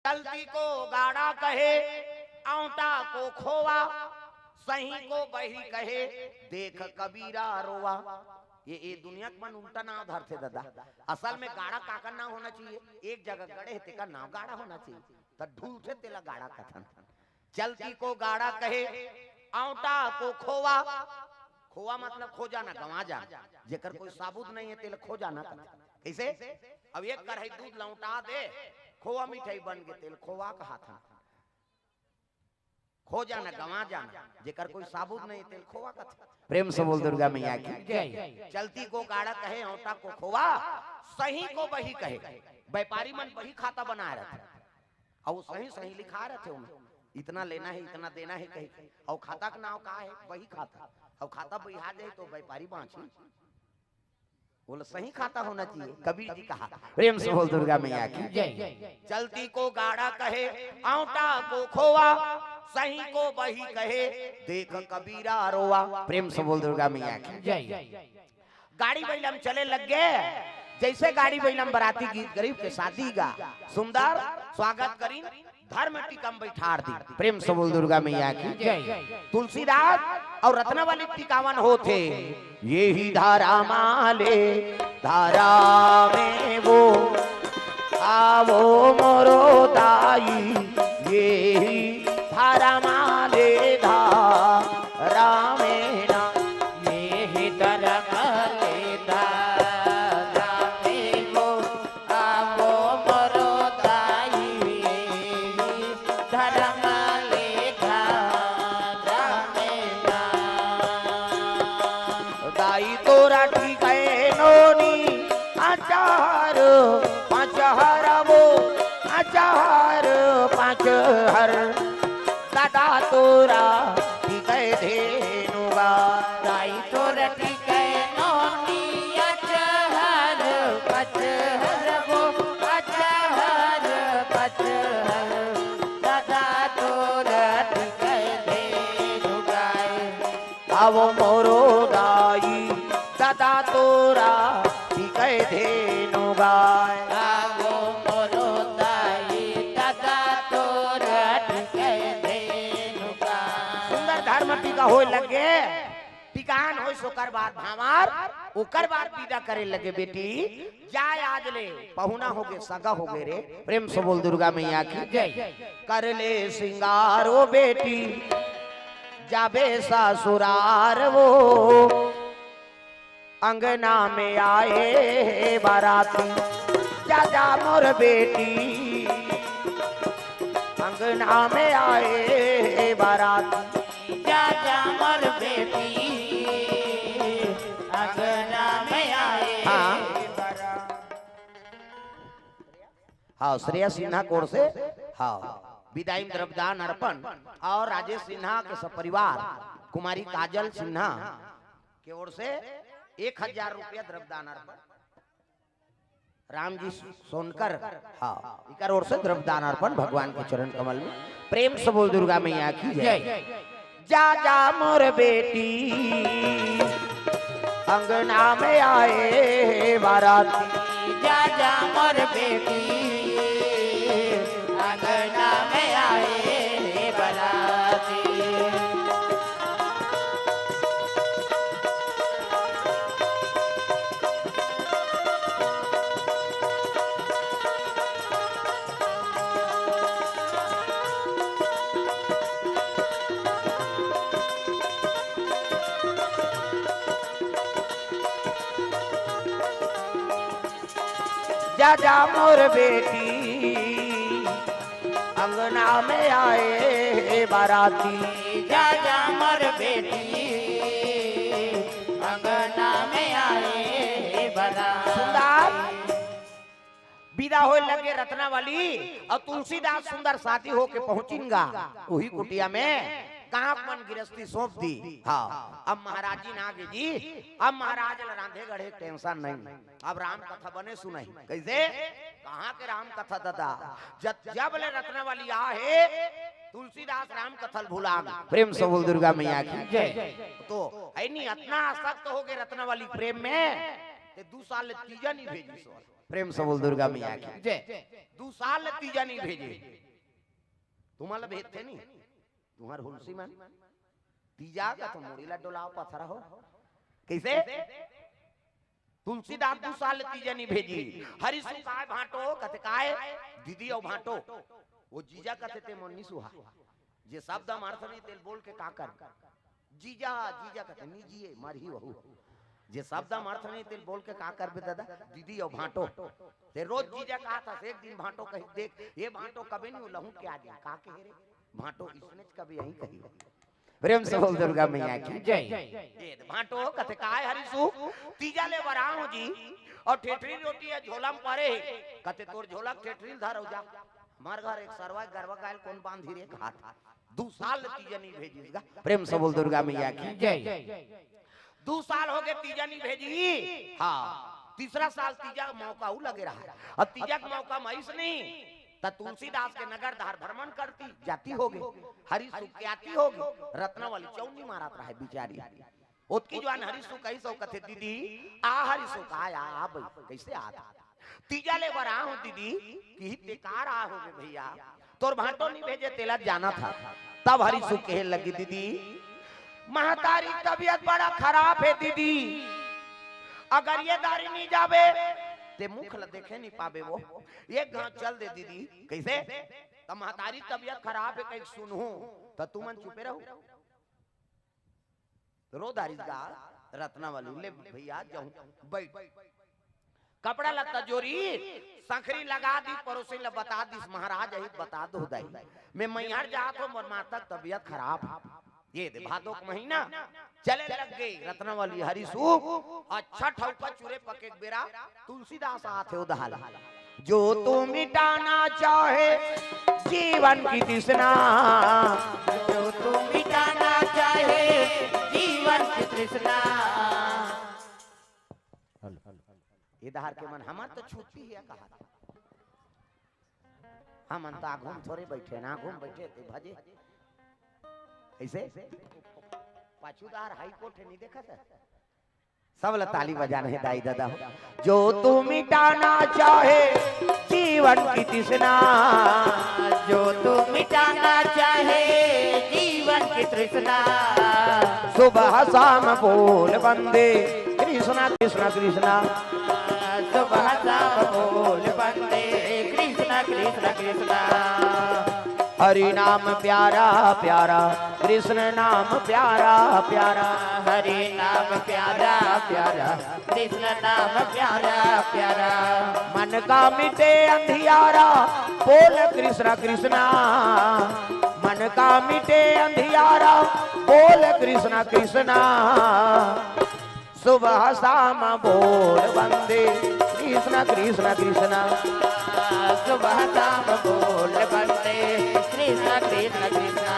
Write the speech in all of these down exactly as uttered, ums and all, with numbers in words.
चलती को गाड़ा कहे, औंटा को खोवा, सही को बही कहे, देख कबीरा रोवा। ये, ये दुनिया के मन उल्टा नाव धरथे दादा। असल में गाड़ा काकर नाव होना चाहिए? एक जगह गड़े हे, तेकर नाव गाड़ा होना चाहिए, त ढूलथे तेला गाड़ा कथन। चलती को गाड़ा कहे, औंटा को खोवा। खोवा मतलब खो जाना, गंवा जाना। जेकर कोई साबुत नहीं है, तेला खो जाना कथे। कैसे? अब एक कढ़ाई दूध लौटा दे, खोवा मिठाई बन गे, तेला खोवा कहाथन। खो जाना, गंवा जाना, जेकर कोई साबुत नहीं, तेला खोवा कथे। प्रेम से बोल दुर्गा मैया की। जय। चलती को गाड़ा कहे, औंटा को खोवा, सही को बही कहे। व्यापारी मन बही खाता बनाए रथे, अउ सही सही लिखा रथे ओमे, इतना लेना है, इतना देना है कही। अउ खाता के नाव का है? बही खाता। अउ खाता बहिहा जाए तो व्यापारी बाँची। बोले, सही खाता होना चाहिए, कबीर जी कहा। प्रेम से बोल दुर्गा मैया की। जय। चलती को गाड़ा कहे, औंटा को खोवा, सही को बही कहे, देख कबीरा रोवा। प्रेम से बोल दुर्गा मैया की। जय। गाड़ी बइला में चले लग गे, जैसे गाड़ी बइला में बराती गीत गरीब के शादी गा, सुंदर स्वागत करीन, धर्म टीका म बइठार दी। प्रेम से बोल दुर्गा मैया की। जय। तुलसीदास अउ रत्नावली टीकावन होथे। ये ही धारा माले धारा में वो, आवो मोरो दाई, ये ही धारा माले धारा में ना। ये ही धारा माले धारा में वो, आवो मोरो दाई, धर्म लेखा धर्मेला। दाई तोरा ठीक है नोनी, अचार पचहर वो, अचार पचहर। दादा तोरा ठीक है धेनुगा। दाई तोरा ठीक है नोनी, अचार पचहर वो, अचार पचहर। दादा तोरा ठीक है धेनुगा। आवो मोरो दाई, दादा तोरा ठीक है धेनुगा। आवो मोरो दाई, दादा तोरा ठीक है धेनुगा। सुंदर धर्म टीका होय लगे, टीकान होय सोकर बाद भांवर, ओकर बाद विदा करे लगे बेटी। जाय आज ले, पहुना होगे, सगा होगे रे। प्रेम से बोल दुर्गा मैया की। जय। कर ले सिंगार ओ बेटी, जाबे ससुरार वो। अंगना में आए बाराती, जा जा मोर बेटी। अंगना में आए बाराती, जा जा मोर बेटी। अंगना में आए हाँ। बाराती। हाँ, श्रेया सिन्हा कोर से, हाँ, विदाई में द्रव्यदान अर्पण अउ राजेश सिन्हा के सपरिवार, कुमारी काजल सिन्हा के ओर से एक हजार रुपया द्रव्यदान अर्पण। राम जी सोनकर, हाँ, इकर ओर से द्रव्यदान अर्पण भगवान के चरण कमल में। प्रेम से बोल दुर्गा मैया की जय। जय। जा जा मोर बेटी, अंगना में आए बाराती। जा जा मोर बेटी, अंगना में आए बाराती। जा जा मोर बेटी, अंगना में आए बाराती। जा जा मोर बेटी, अंगना में आए बाराती। सुंदर विदा होय लगे रत्नावली अउ तुलसीदास सुंदर शादी होके पहुंचिन गा। उही कुटिया में गांव मन गिरस्ती सौंप दी। हाँ, अब महाराज जी ना गे जी, अब महाराज ल रांधे गढ़े के tension नहीं। अब राम कथा बने सुनाही। कैसे? कहाँ के राम कथा दादा? जब, जब ले रत्नावली आ हे, तुलसीदास राम कथा ल भुला गे। प्रेम से बोल दुर्गा मैया की जय। तो है नहीं, अतना आसक्त होगे रत्नावली प्रेम में, ए, दू साल ले तीजा नहीं भेजिस। प्रेम से बोल दुर्गा मैया की। जय। दू साल ले तीजा नहीं भेजे। तुम्हां ला भेजथे नहीं, तुम्हार हुलसी मन। तीजा का तो मुड़ी ला डोलाव पथरा हो। कैसे? तुलसीदास दू साल ले तीजा नहीं भेजी। हरिसु काय भांटो, कथे काय दीदी अउ भांटो। वो जीजा कथे ते मोर नी सुहा। जे शब्द हम अर्थ नहीं तेल बोल के का कर? जीजा, जीजा कथे, "नी जिए, मरही वहू।" जे शब्द हम अर्थ नहीं तेल बोल के का करबे दादा? दीदी अउ भांटो। ते रोज जीजा कहा था, एक दिन भांटो कही, "देख, ये भांटो कभी नहीं लहू क्या दिन, का कहे रे?" भांटो इसने कभी यही कही। प्रेम से बोल दुर्गा मैया की। जय। ये भांटो कथे, "काय हरिसु, तीजा ले बराहूं जी, अउ ठेठरी रोटी हे झोला में परे हे।" कथे, "तोर झोला के ठेठरी धर हो जा।" हमार घर एक सरवा गरवा गायल कोन बांधी रे कहा था। दू साल ले तीजा नहीं भेजिस गा। प्रेम से बोल दुर्गा मैया की। जय। दू साल हो गए तीजा नहीं भेजी। हाँ, तीसरा साल तीजा के मौका उ लगे रहा। अब तीजा के मौका में आइस नहीं, त तुलसीदास के नगर धार भ्रमण करती, जाती हो गई। हरिसु के आती हो गई, रत्नावली चौनी मारत रहे बिचारी। ओतकी जुवान हरिसु कहिस अउ कथे, "दीदी, आ हरिसु का आया, आ बई, कैसे आत?" "तीजा ले बराहूं दीदी।" किही, "ते का रहा होगे भैया, तोर भांटो नहीं भेजे, तेला जाना था।" तब हरिसु कहे लगी, "दीदी, महतारी तबीयत बड़ा खराब हे दीदी, अगर ये दारी नहीं जाबे, ते मुख ल देखे नहीं पाबे वो, एक घांव चल दे दीदी।" कैसे? "त महतारी तबीयत खराब हे, कहीं सुनहूं, त तुमन चुपे रहू।" रो दारिस गा रत्नावली, "ले भैया जाहूं, बैठ।" कपड़ा लत्ता जोरी, संखरी लगा दिस, परोसिन ल बता दिस, "महाराज अही बता दो दाई, मैं मैहर जात हों, मोर माता के तबीयत खराब हे।" ये दे भादो के महीना चले लग गए, रत्नावली हरिसु अच्छा ठौका चूरे पके के बेरा तुलसीदास आथे उधार। "जो तू मिटाना चाहे जीवन की तृष्णा।" "जो तू मिटाना चाहे जीवन की तृष्णा।" ये धार के मन, "हमार तो छुट्टी हे," कहा। हमन तो आघू म थोरे बैठे ना, आघू म बैठे ते भजे। ऐसे पाछू धार हाई कोर्ट हे, नहीं देखा था? सब ला ताली बजाना हे दाई दादा हो। "जो तू मिटाना चाहे जीवन की तृष्णा।" "जो तू मिटाना चाहे जीवन की तृष्णा।" "सुबह शाम बोल बंदे कृष्णा कृष्णा कृष्णा।" "सुबह शाम बोल बंदे कृष्णा कृष्णा कृष्णा।" "हरि नाम प्यारा प्यारा, कृष्ण नाम प्यारा प्यारा।" "हरि नाम प्यारा प्यारा, कृष्ण नाम प्यारा प्यारा।" "मन का मिटे अंधियारा, बोल कृष्णा कृष्णा।" "मन का मिटे अंधियारा, बोल कृष्णा कृष्णा।" "सुबह शाम बोल बंदे कृष्णा कृष्णा कृष्णा।" "सुबह शाम बोल बंदे कृष्णा कृष्णा कृष्णा।"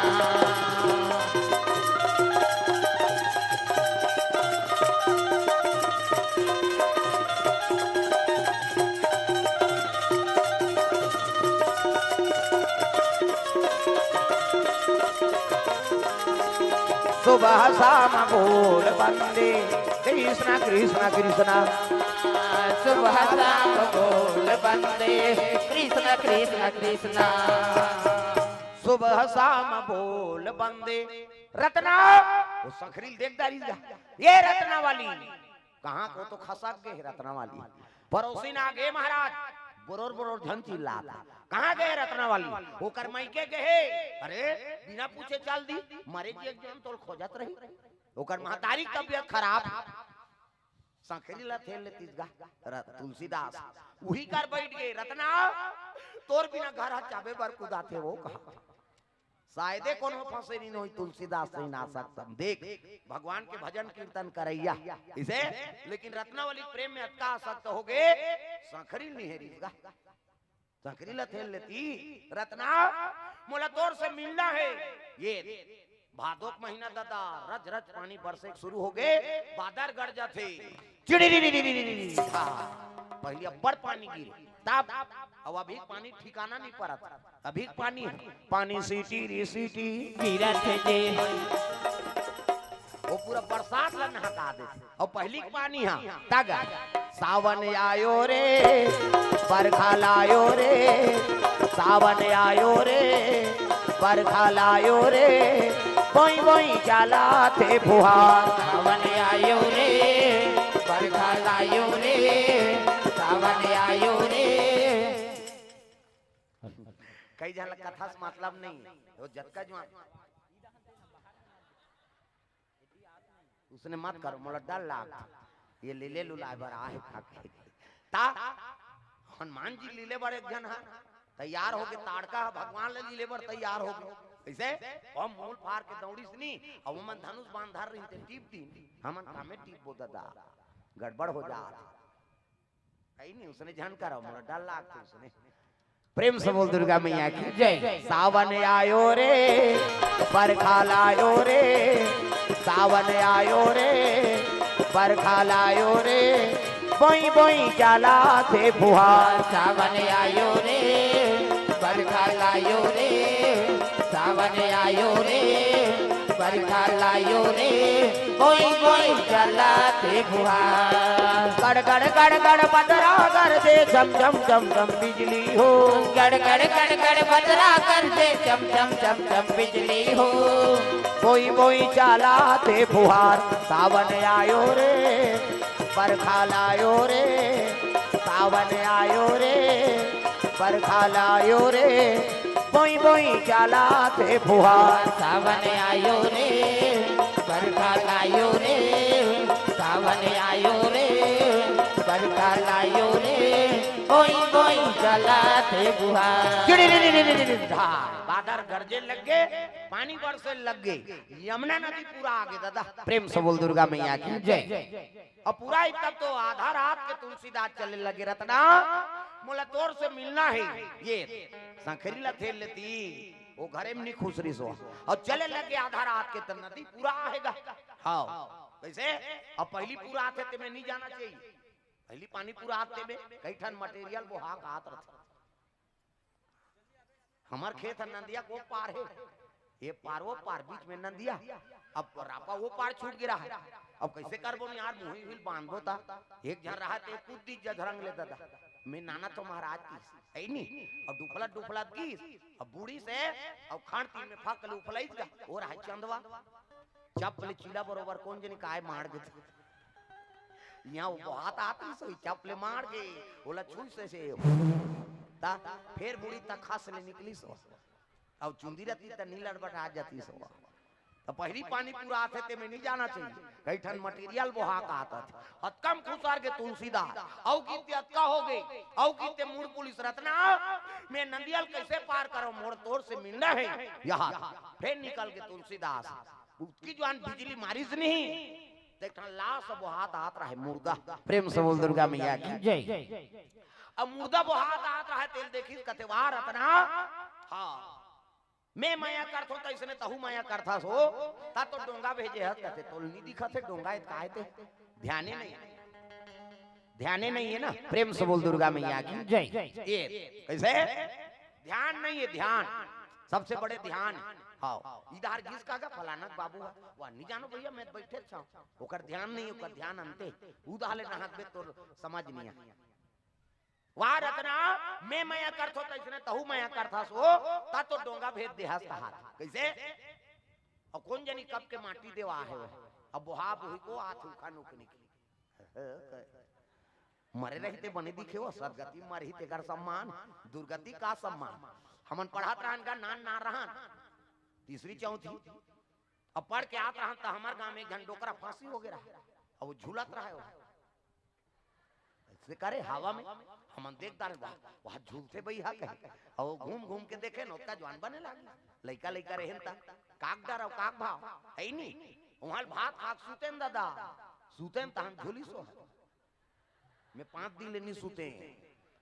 "सुबह शाम बोल बंदे कृष्णा कृष्णा कृष्णा।" "सुबह शाम बोल बंदे कृष्णा कृष्णा कृष्णा।" "सुबह शाम बोल बंदे।" रत्ना, वो संखरी ल देख दारिस गा, "ये रत्नावली।" कहाँ को तो खसक गे हे रत्नावली। परोसिन आगे महाराज, बरोर बरोर झन चिल्लात। "कहाँ गे हे रत्नावली?" "ओकर मइके गे हे।" "अरे, बिना पूछे चल दी, मरे जी एक जन तोल खोजत रही।" "ओकर महतारी के तबीयत खराब।" संखरी ला थेल लेतिस गा, र-, तुलसीदास उही कर बैठ गे, "रत्ना, तोर बिना घर ह चाबे बर कुदाथे वो," कहा। शायदे कोनो फंसे नहीं होई तुलसीदास सही ना सकतन। देख, भगवान के भजन कीर्तन करैया इसे, लेकिन रत्नावली प्रेम में अतका आसक्त हो गे, संखरी नहीं हे रिस गा। संखरी ला थेल लेती, "रत्ना, मोला तोर से मिलना हे।" ये भादो के महीना दादा, रज रज पानी बरसे के शुरू हो गे, बादर गरजथे, चिड़िरी, हाँ, पहले अब्बड़ पानी गिरे, तब, अब अभी पानी ठिकाना नहीं परत, अभी पानी, पानी सीटी री सीटी गिरत हे जे। वो पूरा बरसात ला नहका देथे। अउ पहिली के पानी हा, तग सावन आयो रे, बरखा लायो रे, सावन आयो रे, बरखा लायो रे, बोई बोई चाला थे फुहार। सावन आयो रे, बरखा लायो रे, सावन आयो रे। कई झन ला कथा से मतलब नहीं हे, वो जतका जुआन उसने मत करो, मोला डर लाग। ये लीले लुलाए बर आहे खाके। ता हनुमान जी लीले बर एक झन हा तैयार होके, ताड़का हा भगवान ले लीले बर तैयार होगे। कइसे? हम मूल फार के दौड़ीस नी, अउ ओमन धनुष बाण धर रहिन ते टीप दिन, हमन कामे टीपबो ददा, गड़बड़ हो जात। कहीं नहीं, उसने झन करो, मोला डर लागथे उसने। प्रेम से बोल दुर्गा मैया की जय। सावन आयो रे, बरखा लायो रे, सावन आयो रे, बरखा लायो रे, बोई बोई चाला थे फुहार। सावन आयो रे, बरखा लायो रे, सावन आयो रे, बरखा लायो रे, बोई बोई चाला थे फुहार। गड़ गड़ गड़ गड़ बदरा गरजे, झम झम झम झम बिजली हो। गड़ गड़ गड़ गड़ बदरा गरजे, झम झम झम झम बिजली हो। बोई बोई चाला थे फुहार। सावन आयो रे, बरखा लायो रे, सावन आयो रे, बरखा लायो रे, बोई बोई चाला थे फुहार। सावन आयो रे, बरखा लायो रे, सावन आयो रे, बरखा लायो रे, बोई बोई चाला थे फुहार। चिड़ी री री री री री री। हाँ, बादर गरजे लग गे, पानी बरसे लग गे, यमुना नदी पूरा आगे दादा। प्रेम से बोल दुर्गा मैया की जय। अउ पूरा ही तब तो आधा रात के तुलसीदास चले लगे, रतना मोला तोर से मिलना हे। ये संखरी ला थेल लेती, वो घरे में नहीं खुसरिस हो। अउ चले लगे आधा रात के, त नदी पूरा आएगा। हाँ, कइसे? अउ पहिली पूरा आथे ते में नहीं जाना चाहिए। पहिली पानी पूरा आथे में कई ठन मटेरियल बोहा के आत रथे। हमर खेत ह नंदिया के ओ पार हे, ये पार वो पार, बीच में नंदिया। अब रापा वो पार छूट गे रहा हे, अब कइसे करबो न यार, मुही हुइल बांधबो ता। एक झन रहा ते कूद दिस जझरंग ले ददा, मैं नाना तो महाराज की, हे नी? अब डुफलत डुफलत गिस, अब बूढ़िस, अब खान तीन में फक ले उफलइस गा, ओ रहा चंदवा। चप ले चीला बरोबर कोन जनी काय मार गे। यहाँ वो बोहात आतिस, चप ले मार गे, ओला छुइस से, ता फेर बूढ़ी तक खस ले निकलिस हो। अब चुंदी रहती त नी लड़बटा जातिस हो। त पहिली पानी पूरा आथे ते में नहीं जाना चाहिए। कई ठन मटेरियल बोहा के आत हे। अतका म खुसर गे तुलसीदास। अउ किते अतका हो गे। अउ किते मुड़ पुलिस रतना, मैं नंदिया ल कइसे पार करो, मोर तोर से मिलना हे। यहाँ फेर निकल गे तुलसीदास। उतकी जुआन बिजली मारिस नहीं, त एक ठन लास बोहात आत रहे, मुर्दा। प्रेम से बोल दुर्गा मैया की जय। अब मुर्दा बोहात आत रहे, तेला देखिस कथे, "वाह रतना, हाँ, मैं मया करथों त अइसने तहू मया करथस हो, ता तो डोंगा भेजे हस," कथे, "तोल नी दिखत हे डोंगा, एत का हे ते? ध्याने नहीं, ध्याने नहीं हे ना।" प्रेम से बोल दुर्गा मैया की जय। ये कइसे? ध्यान नहीं हे, ध्यान सबसे बड़े ध्यान। हाँ, इधर गिस का गा फलाना के बाबू हे, वा नी जानो भैया, मैं बइठे छाव, ओकर ध्यान नहीं, ओकर ध्यान अंते, उधाले नहाक बे तोर समझ नहीं आए। वाह रतना, मैं मया करथों त अइसने तहू मया करथस हो, ता तो डोंगा भेज दे हस तहार। कइसे? अउ कोन जनी कब के माटी देवा हे वो। अब बोहा बोही को आत उखा नुकनी की। मरे रहिते बने दिखे हो, सदगति मरही तेकर सम्मान, दुर्गति का सम्मान। हमन पढ़त रहन का नान नान रहन, तीसरी चौथी। अब पढ़ के आत रहन त हमर गांव में एक झन डोकरा फांसी हो गे रहा, अब वो झूलत रहा हो। अइसे करे हवा में, हमन देख डारे, वाह, वाह, झूलथे बइहा कहे। अउ घूम घूम के देखे न, ओतका जुआन बने लागे। लइका लइका रहेन त, काक डर अउ काक भाव, हे नी? उहाँ भात खा के सुतेन दादा, सुतेन तहन झूलिस हो। मैं पाँच दिन ले नी सुते,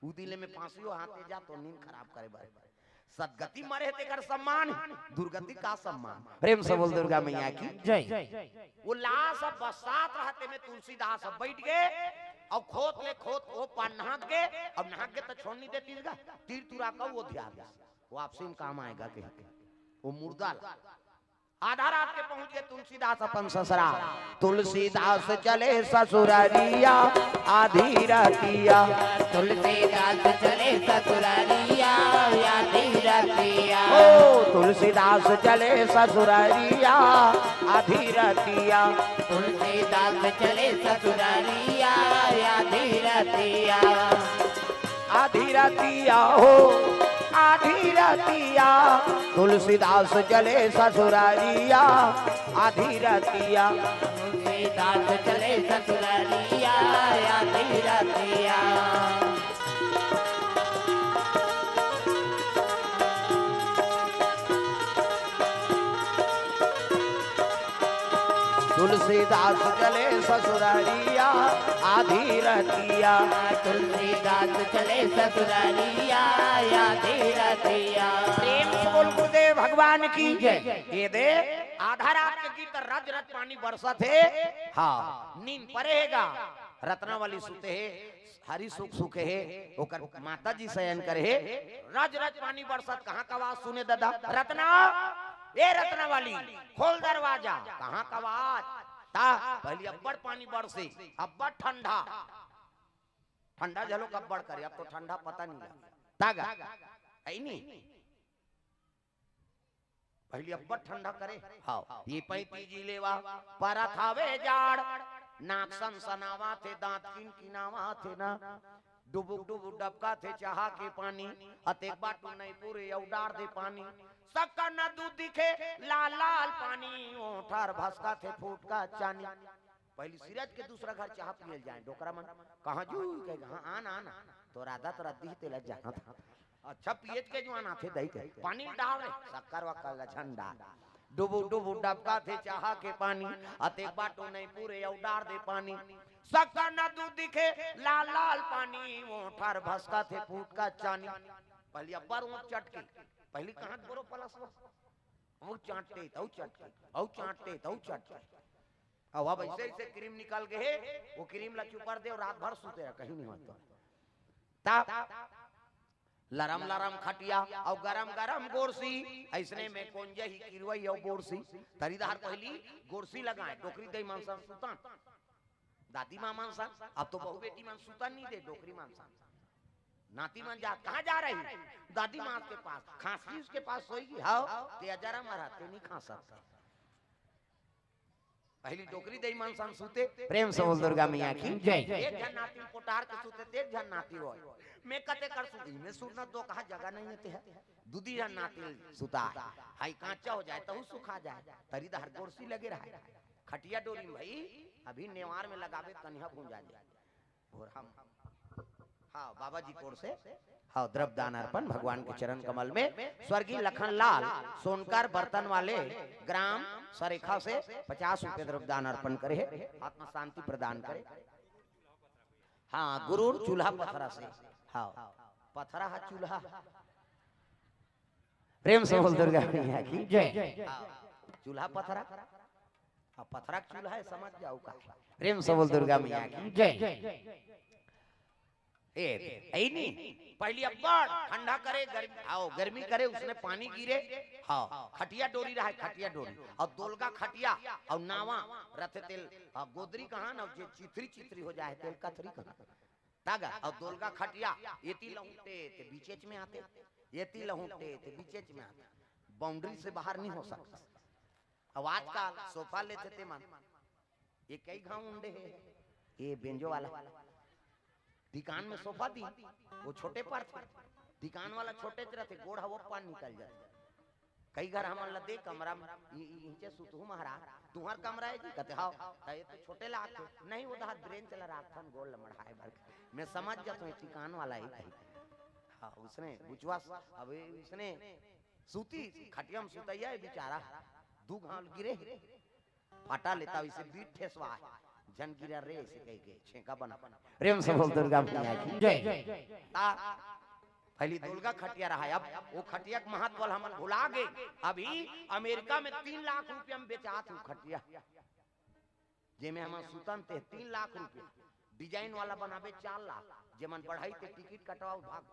उ दिन ले मैं फांसी हो हाथे जा तो नींद खराब करे बर। सदगति मरे हे तेकर सम्मान, दुर्गति का सम्मान। प्रेम से बोल दुर्गा मैया की जय। वो लास अब बरसात रहा ते में तुलसीदास अब बइठ गे, अउ खोत ले खोत ओ पार नहाक गे, अब नहाक गे त छोड़ नी देतिस गा, तीर तुरा का वो ध्यान दे, वापसी में काम आएगा कहिके, वो मुर्दा ला। आधा रात के पहुंच गए तुलसीदास अपन ससुरा। तुलसीदास चले ससुररिया आधी रतिया। तुलसीदास चले ससुररिया आधी रतिया। ओ तुलसीदास चले ससुररिया आधी रतिया। तुलसीदास चले ससुररिया आधी रतिया। आधी रतिया हो आधी रतिया। तुलसीदास चले ससुररिया आधी रतिया। तुलसीदास चले ससुररिया आधी रतिया। तुलसीदास चले ससुररिया आधी रतिया। तुलसीदास चले ससुररिया आधी रतिया। प्रेम से बोल गुरुदेव भगवान की जय। ये दे आधा रात के गीत, रज रज पानी बरसत हे। हाँ, नींद परे हे गा। रत्नावली सुते हे, हरि सुख सुखे हे, ओकर माता जी शयन करे हे। रज रज पानी बरसत, कहाँ का आवाज सुने दादा? रत्ना, ए रत्नावली, खोल दरवाजा। कहाँ का आवाज? ता पहली अब्बड़ पानी बरसे, अब्बड़ ठंडा। ठंडा झलो कब्बड़ करे, अब तो ठंडा पता नहीं लगा। तागा, ऐ नहीं। पहली अब्बड़ ठंडा करे। हाँ, ये पैती जी लेवा, परत हावे जाड़, नाक सनसनावा थे, दांत किनकिनावा थे ना, डुबुक डुबुक डबका थे चाहा के पानी, अतेक बाटू नहीं पूरे अउ डार दे पानी, सक्का न दूध दिखे, लाल लाल पानी, ओठर भसका थे फूट का चानी। पहली सिरज के दूसरा घर चाह पियल जाए, डोकरा मन कहाँ जू कहे, हाँ, आन, आन, तोर आदत रद्दी तेला जानत। अच्छा, पियत के जुआन आथे दई के, पानी डाल रे, शक्कर वक्कर ला झन डाल। डुबु डुबु डबका थे चाहा के पानी, अतेक बाटो नहीं पूरे अउ डार दे पानी। शक्कर न दूध दिखे, लाल लाल पानी, ओठर भसका थे फूट का चानी। पहली अब्बर ऊँट चटके, पहली कहाँ बोरो पलस वो? वो चाटते, तऊ चटके, अऊ चाटते, तऊ चटके। अब, अब ऐसे, ऐसे क्रीम निकल गए हे, वो क्रीम ला चुपर दे अउ रात भर सुते रह, कहीं नहीं होता। तब लरम लरम खटिया अउ गरम गरम गोरसी, ऐसने में कोन जही किरवई अउ बोरसी। तरी डहर पहली गोरसी लगाए, डोकरी दई मन सन सुतन, दादी माँ मन सन। अब तो बहू बेटी मन सुतन नहीं दे, डोकरी मन सन। नाती मन जा, कहाँ जा रही? दादी माँ के पास। खांसी उसके पास सोएगी, हाव, ते अजरा मरा, ते नहीं खा सकते। पहली डोकरी दई मन सन सूते। प्रेम से बोल दुर्गा मैया की जय। एक झन नाती कोटार के सूते, ते एक झन नाती रोए। मैं कते कर सूती, मैं सूतना दो कहा जगह नहीं होते है। दूधी झन नाती सुता है। हाई कांचा हो जाए, तहु सुखा जाए। तरी डहर गोरसी लगे रहे। खटिया डोरी में भाई, अभी नेवार में लगावे, कन्हा भूंजा जाए। और हम, हाँ, बाबा जी कोर से, हाँ, द्रव्य दान अर्पण भगवान के चरण कमल में। स्वर्गीय लखनलाल सोनकर बर्तन वाले ग्राम सरेखा से पचास रुपये द्रव्य दान अर्पण करे हे, आत्मा शांति प्रदान करे। हाँ, गुरुर चूल्हा पथरा से, हाँ, पथरा हा चूल्हा। प्रेम से बोल दुर्गा मैया की जय। हाँ, चूल्हा पथरा, हाँ, पथरा के चूल्हा है, समझ जाओ का। प्रेम से बोल दुर्गा मैया की जय। ए, ऐ नी, पहली अब्बड़ ठंडा करे, गर्मी, आओ, गर्मी करे, उसमें पानी गिरे, हाँ, खटिया डोरी रहे, खटिया डोरी, अउ दोलगा खटिया, अउ नावा रथे तेल, हाँ, गोदरी कहाँ ना, जे चिथरी चिथरी हो जाए, तेल कथरी कहाँ। तागा, अउ दोलगा खटिया, एती लहुटे, ते बीचेच में आते, एती लहुटे, ते बीचेच में आते, बाउंड्री से बाहर नहीं हो सकता। अब आजकल सोफा लेथे ते मन, ये कई घाव उंडे हे, ये बेंजो वाला। दुकान में सोफा दी, वो छोटे पर थे। दुकान वाला छोटे च रथे, गोड़ हवा पान निकल जाथे। कई घर हमन ला दे कमरा में, इ-, इ-, इहिंचे सुतहू महाराज, तुहर कमरा है जी? कहते, "हाव।" "त ये तो छोटे लागथे।" "नहीं, वो तो हाथ ब्रेंच ला राखथन, गोड़ ला मढ़ाए बर।" मैं समझ जाथों, ये दुकान वाला ही कही। हाँ, उसने बुचवा, अब ये उसने सूती, खटिया में सुतैया है बेचारा, दू घाव गिरे। फटा लेता इसे बीट ठेसवा है। झन गिरा रे, इसे कह के छेंका बना। प्रेम से बोल दुर्गा मैया की जय। ता पहली दुलगा खटिया रहा है, अब वो खटिया के महत्व ल हमन भुला गए। अभी अमेरिका में तीन लाख रुपया में बेचात हूँ खटिया, जेमे हमन सुतन ते तीन लाख रुपया, डिजाइन वाला बनाबे चार लाख, जेमन बढ़ाई ते टिकट कटवाओ भाग।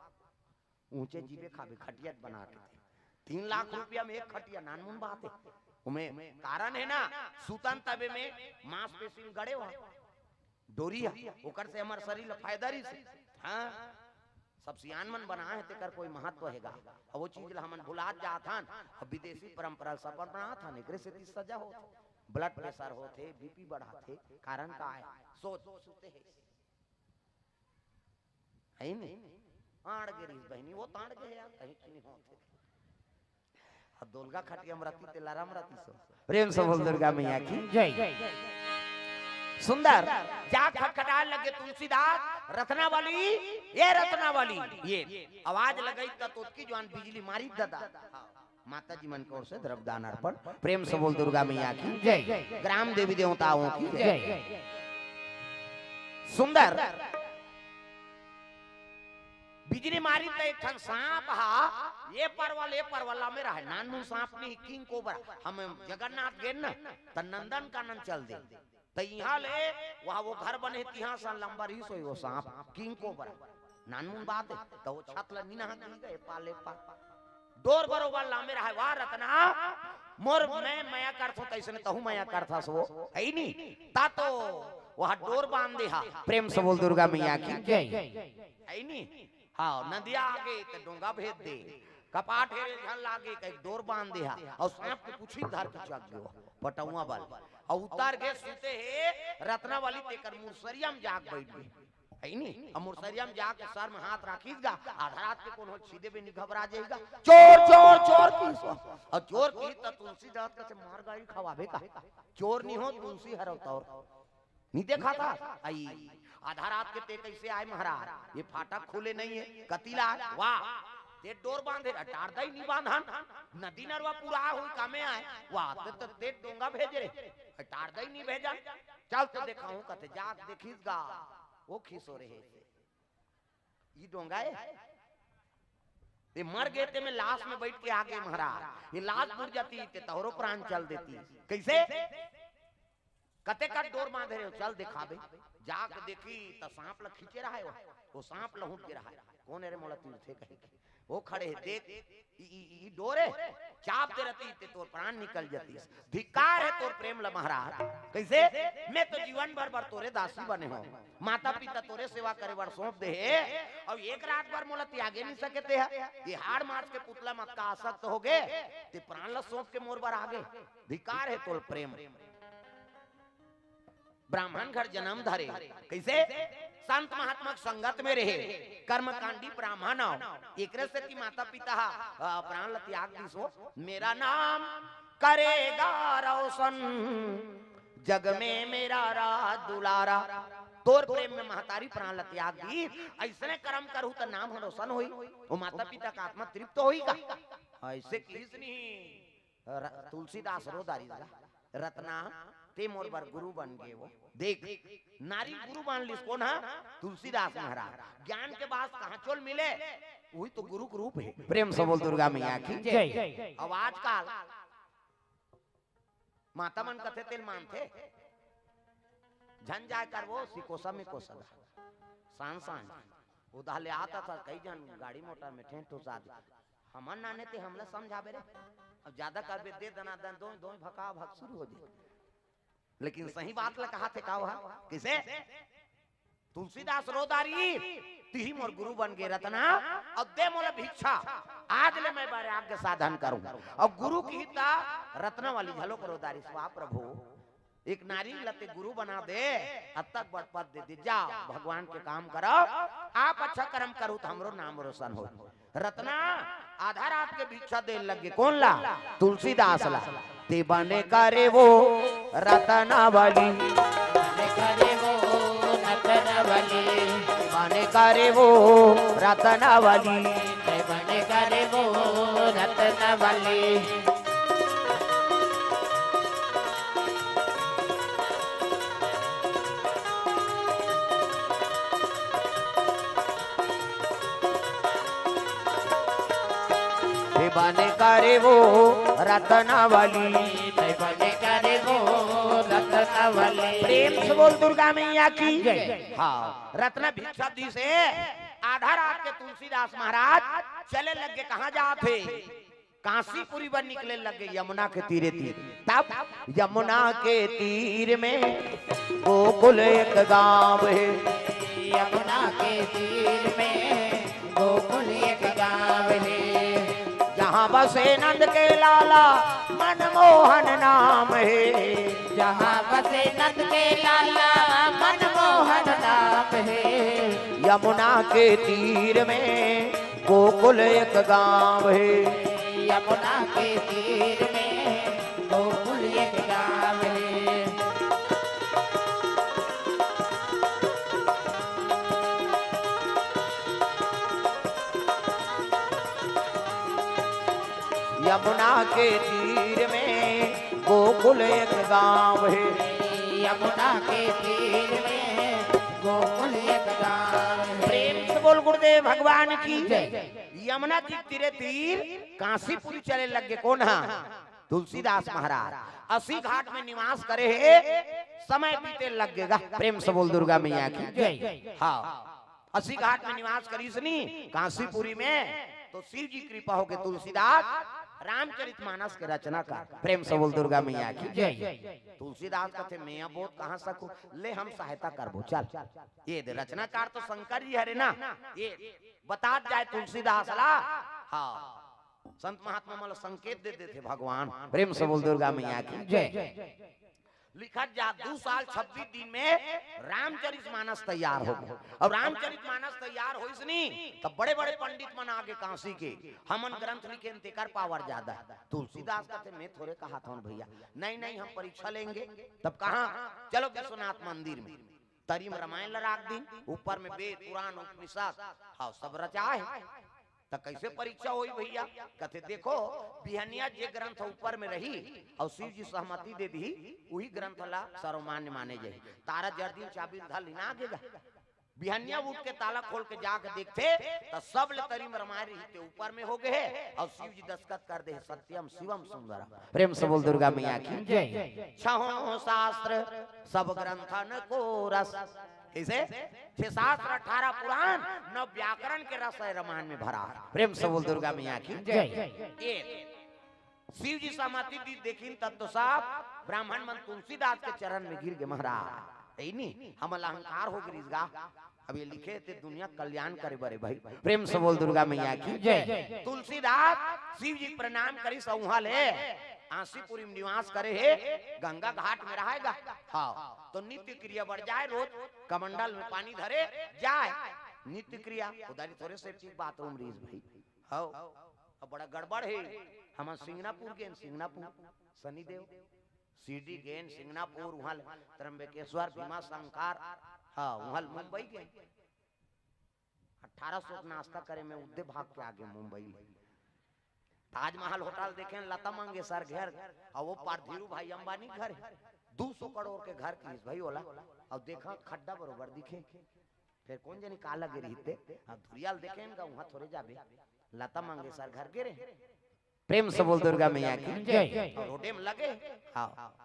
ऊंचे जीबे खाबे, खटिया बना के। तीन लाख रुपया में एक खटिया, नानमुन बात है। ओमे कारण हे ना, सुतन तबे में मांसपेशी गड़े हो, डोरी हे, ओकर से हमर शरीर ला फायदा रहिस। हाँ, सब सियान मन बनाए हे, तेकर कोई महत्व हे गा। अब वो चीज ला हमन भुलात जात हन, अब विदेशी परंपरा सब अपनात हन, एकरे सेती सजा होत हे, blood pressure होत हे, BP बढ़ात हे, कारण का हे? सोच, सुते हे। हे नी? आड़ गे रहिस बहिनी, वो ताड़ गे हे यार, कहीं की नहीं होत हे। अब दोलगा खटिया म रतिस ते लरम रतिस हो। प्रेम से बोल दुर्गा मैया की। जय। सुंदर, जा खटखटाए लगे तुलसीदास, "रत्नावली, ये रत्नावली।" ये आवाज लगाइस त ओतकी जुवार बिजली मारिस ददा। माता जी मन के ओर से द्रव्य दान अर्पण। प्रेम से बोल दुर्गा मैया की। जय। ग्राम देवी देवताओं की। जय। सुंदर, बिजली मारिस त एक ठन सांप हा, ये परवल, ये परवल ला में रहे, नानमुन सांप नहीं, king cobra, हम जगन्नाथ गेन ना, त नंदनकानन चल देन, त इहाँ ले वहाँ वो घर बने, तिहाँ सन लंबा रहिस होही वो सांप, king cobra, नानमुन बात हे, त वो छत ला नीना हाथ दी गए, पाले पा। डोर बरोबर लामे रहे, "वाह रतना, मोर मैं मया करथों, तइसने तहूँ मया करथस वो, हे नी?" ता तो वहाँ डोर बांध दे हा। प्रेम से बोल दुर्गा मैया की। जय। हे नी? हाँ, नदिया आगे त डोंगा भेज दे, कपाट हेरे झन लागे, कहीं डोर बांध दे हा, अउ सांप के पूछी धर के चल गयो, पटौवा बल, अउ उतर गे सुते हे रत्नावली, तेकर मुसरिया म जाके बइठ गे। हे नी? अब मुसरिया म जाके सर म हाथ राखिस गा, आधा रात के कोनो छीदे बे नी घबरा जाही गा। "चोर, चोर, चोर" किहिस। अउ चोर किहिस त तुलसीदास कथे, "मार गारी खवाबे का? चोर नी हों, तुलसी हरव तोर। नी देखत हस? अई, आधा रात के ते कइसे आए महाराज? ये फाटक खुले नइ हे, कति ला आए?" "वाह, ते डोर बांधे रहे, टार दई नी बांधन, नदी नरवा पुराए होही कामे आए।" "वाह, ते, ते, ते डोंगा भेजे रहे, टार दई नी भेजन।" "चल तो देखाहूँ" कथे, जाके देखिस गा, वो खिसोरे हे। "ई डोंगा ए? ते मर गे, ते में लाश में बइठ के आ गे महाराज, ये लाश बुड़ जाती ते तोरो प्राण चल देतिस।" "कइसे?" "कते कन डोर बांधे रहे हो?" "चल देखाबे।" जाके देखिस त सांप ला खींचे रहे हो, वो सांप लहुट गे रहे। "कोन ए रे मोला तीरथे?" कहे के। वो खड़े हे, "देख, ई, ई, ई डोर ए, चाप दे रतिस ते तोर प्राण निकल जतिस। धिक्कार हे तोर प्रेम ल महाराज।" "कइसे?" "मैं तो जीवन भर बर तोरे दासी बने हों, माता पिता तोरे सेवा करे बर सौंप दे हे, अउ एक रात बर मोला त्यागे नी सके ते हा। ये हाड़ मांस के पुतला म अतका आसक्त हो गे, ते प्राण ल सौंप के मोर बर आ गे। धिक्कार हे तोर प्रेम।" ब्राह्मण घर जनम धरे। कइसे? संत महात्मा के संगत में रहे, कर्मकांडी ब्राह्मण हो, एकरे सेती माता पिता हा, अ, प्राण ल त्याग दिस हो। "मेरा नाम करेगा रोशन, जग में मेरा रहा दुलारा।" तोर प्रेम में महतारी प्राण ल त्याग दिस, अइसने करम करहूँ त नाम ह रोशन होही, वो माता पिता के आत्मा तृप्त होही का? अइसे किहिस नहीं। र-, तुलसीदास रो डारिस गा, "रतना, ते मोर बर गुरु बन गे वो।" देख, नारी गुरु मान लिस कोन हा? तुलसीदास महाराज। ज्ञान के बास कहाँ चोल मिले? वही तो गुरु के रूप हे। प्रेम से बोल दुर्गा मैया की। जय। अब आजकल माता मन कथे तेल मानथे, झन जाए करबो, सिकोसा में कोसा गा। सांझ सांझ। उधार ले आता था, कई झन गाड़ी मोटर में ठेंठ ठुसा दे। हमन नाने ते हमला समझाबे रे। अब ज्यादा करबे दे दना दन, दोय दोय भका भक शुरू हो जाए। लेकिन सही बात ल कहा थे का वहा? किसे? तुलसीदास रो डारिस, "तिही मोर गुरु बन गे रतना, अब दे मोला भिक्षा, आज ले मैं वैराग्य साधन करूं।" अब गुरु किहिस त रत्नावली घलो रो डारिस, "वाह प्रभु, एक नारी ल ते गुरु बना दे, अतक बड़ पद दे दे, जा भगवान के काम करो, आप अच्छा कर्म करो त हमरो नाम रोशन हो।" रतना आधा रात के भिक्षा देन लगे, कोन ला? तुलसीदास ला। "ते बने करे वो रत्नावली, बने करे वो रत्नावली, बने करे वो रत्नावली, ते बने करे वो रत्नावली।" ते बने करे वो रत्नावली। ते बने करे वो रत्नावली। प्रेम से बोल दुर्गा मैया की। जय। हाँ, रत्ना भिक्षा दिस हे, आधा रात के तुलसीदास महाराज चले लगे, कहाँ जात हे? कांसीपुरी बर निकले लगे यमुना के तीरे तीर। तब यमुना के तीर में गोकुल एक गांव हे। यमुना के तीर में गोकुल एक गांव हे। जहां बसे नंद के लाला मनमोहन नाम हे। जहां बसे नंद के लाला मनमोहन नाम हे। यमुना के तीर में गोकुल एक गांव हे। यमुना के तीर में गोकुल एक गांव हे। यमुना के तीर में गोकुल एक गांव हे। यमुना के तीर में गोकुल एक गांव हे। प्रेम से बोल गुरुदेव भगवान की। जय। यमुना के तीरे तीर कांसीपुरी चले लग गे। कोन हा? तुलसीदास महाराज। अस्सी घाट में निवास करे हे, समय बीते लग गे गा। प्रेम से बोल दुर्गा मैया की। जय। हाँ, अस्सी घाट में निवास करिस नी कांसीपुरी में, तो शिव जी कृपा होके तुलसीदास रामचरित मानस के रचना कर। प्रेम से बोल दुर्गा मैया की। जय। तुलसीदास कथे, "मैं बोध कहाँ सकूं, ले हम सहायता करबो, चल।" ये दे, रचनाकार तो शंकर जी हरे ना, ये बतात जाए तुलसीदास ला। हाँ, संत महात्मा मन ला संकेत दे देथे भगवान। प्रेम से बोल दुर्गा मैया की। जय। लिखत जा, दू साल छब्बीस दिन में रामचरित मानस तैयार हो गे। अउ रामचरित मानस तैयार होइस नी, तब बड़े-बड़े पंडित मन आगे कांसी के, "हमन ग्रंथ लिखेन, तेकर पावर ज्यादा हे।" तुलसीदास कथे, "मैं थोरे कहत हंव भैया, नहीं, नहीं, हम परीक्षा लेंगे।" तब कहाँ? "चलो विश्वनाथ मंदिर में।" तरी में रामायण ला राख दिन, ऊपर में वेद, पुराण, उपनिषद, हाँ, सब रचाए हे। त कैसे परीक्षा होई भैया? कथे, "देखो, बिहनिया जे ग्रंथ ऊपर में रही अउ शिव जी सहमति दे दिही, उही ग्रंथ ला सर्वमान्य माने जाही।" तारा जर दिन चाबी ल धर लिना आगे गा। बिहनिया उठ के ताला खोल के जाके देखथे, त सब ले तरी में रामायण रहिते ऊपर में हो गे हे, अउ शिव जी दस्तखत कर दे हे, "सत्यम शिवम सुंदरम।" प्रेम से बोल दुर्गा मैया की। जय। छहों शास्त्र सब ग्रंथन को रस। कैसे? छह शास्त्र, अठारह पुराण, नौ व्याकरण के रस हे रामायण में भरा। प्रेम से बोल दुर्गा मैया की। जय। ये शिव जी समाधि दी देखिन तब तो सब ब्राह्मण मन तुलसीदास के चरण में गिर गे महाराज। यही नहीं, हमला अहंकार हो गे रिहिस गा। अब ये लिखे ते दुनिया कल्याण करे बर हे भाई। प्रेम से बोल दुर्गा मैया की। जय। तुलसीदास शिव जी के प्रणाम करिस, उहाँ ले कांसीपुरी में निवास करे हे, गंगा घाट में रहे गा। हाँ, तो नित्य क्रिया बर जाए, रोज कमंडल में पानी धरे जाए, नित्य क्रिया। उधारी थोरे सेप्टिक बाथरूम रिहिस भाई। हाँ, अब बड़ा गड़बड़ हे। हमन सिंगनापुर गेन, सिंगनापुर, शनिदेव, शिरडी गेन, सिंगनापुर, उहाँ ले त्र्यंबकेश्वर, भीमा शंकर, हाँ, उहाँ ले मुंबई गेन। अठारह सौ के नाश्ता करे में उद्दे भाग के आगे मुंबई ले। ताजमहल होटल देखेन, लता मंगेशकर घर, अउ वो पार धीरू भाई अंबानी घर हे, दू सौ करोड़ के घर किहिस भाई ओला। अउ देखा खड्डा बरोबर दिखे, फेर कोन जनी का लगे रहिते। अब धुरियाल देखेन गा, उहाँ थोरे जाबे, लता मंगेशकर घर गे रहे। प्रेम से बोल दुर्गा मैया की। जय। अउ रोडे में लगे, हाँ।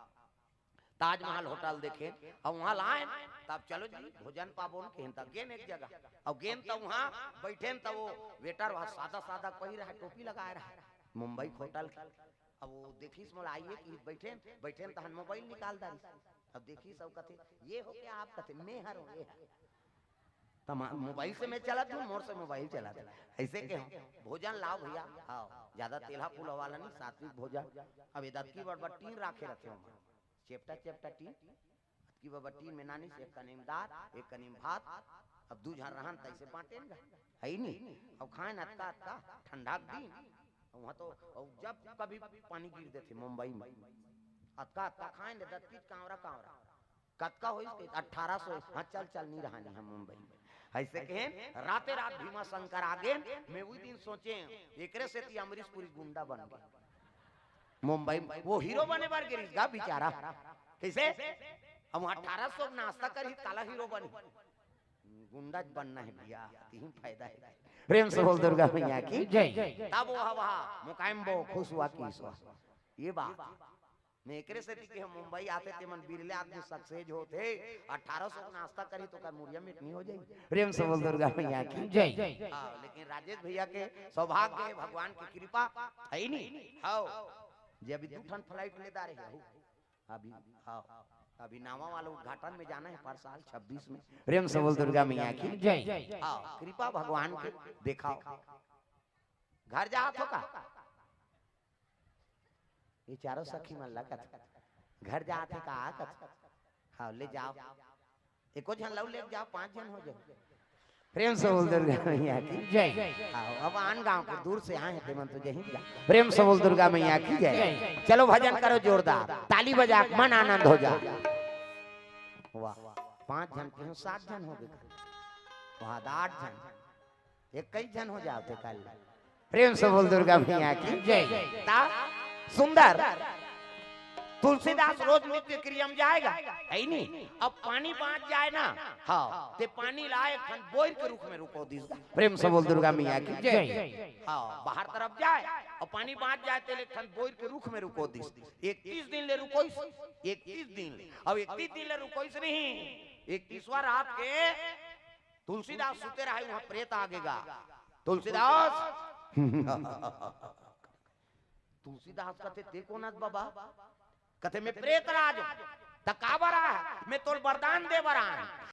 ताजमहल होटल देखेन, अउ उहाँ ले आएन, तब चलो जी, भोजन पाबोन, केहेन त गेन एक जगह। अउ गेन त उहाँ बइठेन, त वो वेटर वहाँ सादा सादा पहिरे रहे, टोपी लगाए रहे, मुंबई के होटल के। अब वो देखिस मोला आइए कि बइठेन, बइठेन तहन मोबाइल निकाल डारिस। अब देखिस अउ कथे, "ये हो क्या आप?" कथे, "मैं हरों, ये हर।" त मा-, मोबाइल से मैं चलत हूँ, मोर से मोबाइल चलत हे। ऐसे के हम भोजन लाव भैया, हाँ, ज्यादा तेलहा पुलहा वाला नहीं, सात्विक भोजन। अब ये दतकी बड़ बड़ टीन राखे रथे ओमा, चेपटा चेपटा टीन, दतकी बड़ बड़ टीन में नानी से एक कनी में दार, एक कनी में भात। अब दू झन रहन त ऐसे बांटेन गा, है ही नहीं। अब खाएन अतका अतका ठंडा के दिन, वहाँ तो, अउ जब कभी पानी गिर देथे मुंबई में, अतका अतका खाएन दतकी कांवरा कांवरा। कतका होइस? कहिस, "अठारह सौ।" "हाँ, चल, चल, नहीं रहानी हम मुंबई में।" ऐसे कहेन, राते रात भीमा शंकर आ गेन। मैं उही दिन सोचेन, एकरे सेती अमरीश पुरी गुंडा बन गे मुंबई में। वो हीरो बने बर गे रिहिस गा बेचारा। कैसे? अब वहाँ अठारह सौ नाश्ता करही, काला हीरो बनी। गुंडा बनना हे भैया, यही फायदा हे। प्रेम से बोल दुर्गा मैया की। जय। तब वह, वह मुकायम बो खुश हुआ कि ईश्वर। ये बात। मैं एकरे सेती के हम मुंबई आते ते मन बिरले आदमी सक्सेस होत हे। अठारह सौ के नाश्ता करी तो कर मुरिया मिट नहीं हो जाई। प्रेम से बोल दुर्गा मैया की जय। हाँ, लेकिन राजेश भैया के सौभाग्य हे, भगवान की कृपा हे नहीं। हाँ, जे अभी दू ठन फ्लाइट ले दा रहे हो अभी। हाँ, अभी नावा वाला उद्घाटन में जाना हे पर साल छब्बीस में। प्रेम से बोल दुर्गा मैया की जय। हाँ, कृपा भगवान के। देखाओ, घर जात हो का? ये चारों सखी मन लगत घर जात हे का? आकत। हाँ, ले जाओ, एको झन लऊ ले जाओ, पांच झन हो जाओ। प्रेम से बोल दुर्गा मैया की जय। हाँ, अब आन गांव के दूर से आए हैं ते मन तो जही जा। प्रेम से बोल दुर्गा मैया की जय। चलो भजन करो जोरदार, ताली बजा के मन आनंद हो जा। वाह, पांच झन के हो, सात झन हो गए। वहां आठ झन, इक्कीस झन हो जाओ थे कल। प्रेम से बोल दुर्गा मैया की जय। ता सुंदर तुलसीदास रोज नित्य क्रिया में जाएगा, हे नहीं? अब पानी बांच जाए ना, हाँ, ते पानी लाए खन बोर के रुख में रुको दिस। प्रेम से बोल दुर्गा मैया की जय। हाँ, बाहर तरफ जाए और पानी बांच जाए ते ले खन बोर के रुख में रुको दिस। इकतीस दिन ले रुकोइस, इकतीस दिन ले, अब इकतीस दिन ले रुकोइस नहीं, इकतीसवां रात के तुलसीदास सुते रहे, वहां प्रेत आ गेगा। तुलसीदास, तुलसीदास कथे, "ते कोन अस बाबा?" कथे, "मैं प्रेत राज हूं।" "त काबर आय?" "मैं तोल वरदान दे बर आय हूं।"